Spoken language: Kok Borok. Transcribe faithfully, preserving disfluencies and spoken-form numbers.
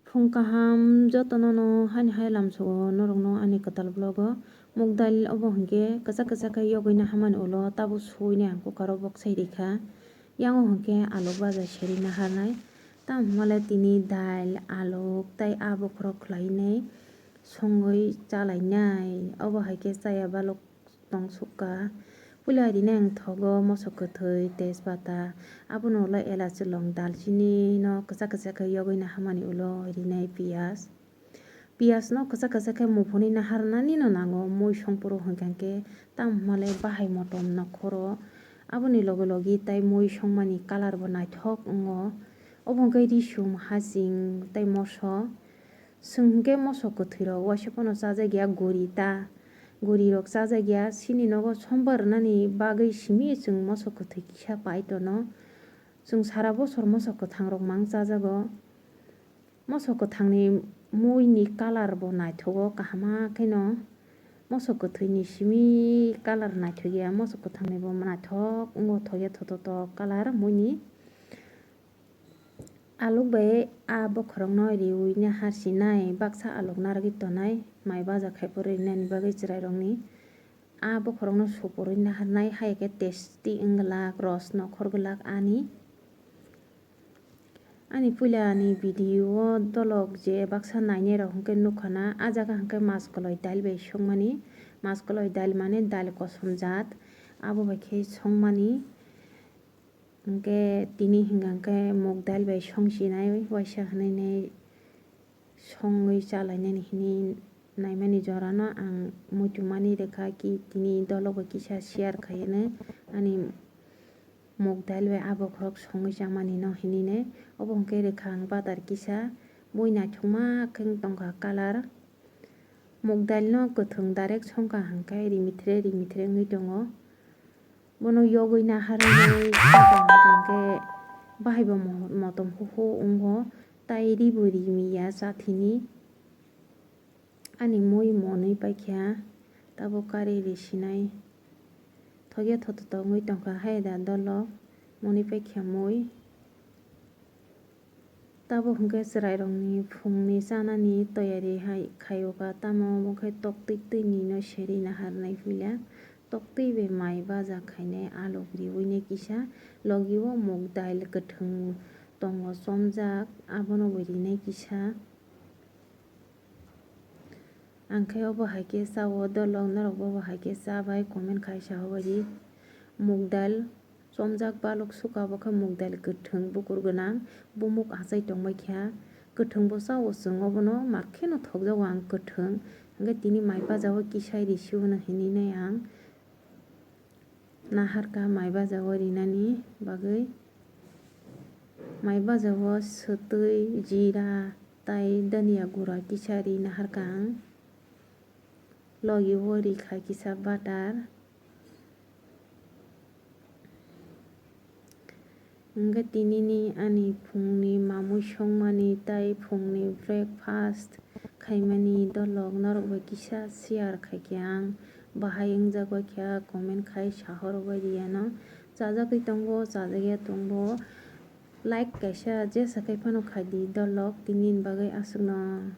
Phung kaham jotono no hani hai lamsogo norokno ani kwtal vlog o. Muk dal obo hinkhe kwchak kwchak khe yogwi naharmani ulo tabuk suwui nai ang cooker o boksai rikha. Yango hinkhe aluk baja seri naharnai. Tamo hwnmale tini dal, aluk tei a bokhorok khwlainai songwi chalainai. Obo hai khe chaya baluk tong sukha. Puila rinai ang thogo mosok kwthwi, tejpata, abono ulo elachi, long, dalchini no kwchak kwchak khe yogwi naharmani ulo rinai piyaj. Piyaj no kwchak kwchak khe muphunwi naharnani no nango, mui songphuru hwnkha khe tamo hwnmale bahai motom nokhoro. Aboni logi logi tei mui songmani colour bo naithok wngo. Obo hwnkhe risum, haching tei moso. Chwng hwnkhe mosok kwthwirok waisa phano chajakya guri ta. Gurirok chajakya, chini nogo sombar rwnani bagwi simi chwng mosok kwthwi kisa pai tono. Chwng sara bosor mosok kwthangrok mang chajago. Mosok kwthangni muini colour bo naithogo kaham kheno. Mosok kwthwini simi colour naithokya, mosok kwthangni bo naithok wngo, thokya thototok colour muini. Aluk bai a bokhorokno riui nahar sinai, baksa aluk narwgwi tonai, mai baja khai phuru rinani bagwi chwrairokni. A bokhorokno supurwi naharnai, hai khe tasty wng glak, ros nokhor glak ani. Ani puila ni video o dolok je baksa nainai rok hwnkhe nukha na, a jaga hwnkhe maskoloi dal bai songmani, maskoloi dal mane dal kosom jat, abo bai khe songmani. Hwnkhe tini hwnkha khe muk dal bai songchinai waisa hwnwi songwi chalainani hwnwi naimani jorano ang muitu mani rwkha ki tini dolok bai kisa share khaiyano ani muk dal bai a bokhorok songwi chamani no hinwi ne. Obo hwnkhe rwkha ang butter kisa, mui naithokma khe wng tongkha colour. Muk dal no kwthwng direct songkha hwnkhe rimithre rimithre wngwi tongo. Bono yogwi naharwi songkha hwnkhe bahai bo mo-, motom huhu wngo, tai ribo rimiya chathini. Ani mui monwi paikha, tabuk kari risinai. Thokya thototok wngwi tongkha hai da dolok, monwi paikha mui. Tabuk hwnkhe chwrairokni phungni chanani toyari hai khaio kha, tamo omo khe toktwi twini no seri naharnai puila. Toktwi bai mai baja khainai, aluk riui nai kisa, logi o muk dal kwthwng tongo chomjak, abono bo rinai kisa. Ang khe obo hai khe chao dolok, norok bo obo hai khe cha bai comment khai sa hobaidi. Muk dal chomjak baluk suka, bo khe muk dal kwthwng bukur gwnang, bumuk achai tongbai kha. Kwthwng bo chao chwng, obono mak kheno thokjago ang kwthwng. Hwnkhe tini mai baja o kisai risi hwnwi hinwi nai ang. Naharkha mai baja o rinani bagwi. Mai baja o swtwi, jira, tai dhania gura kisa ri naharkha ang. Logi o rikha kisa butter. Hwnkhe tinini ani phungni mamui songmani tai phungni breakfast khaimani dolok norok bai kisa share khaikhe ang bahai wngjak bai kha, comment khai sahorok bai riyano. Chajakgwi tongo, chajakya tongo, like kaisa jesa khai phano khaidi dolok tinini bagwi aswkno.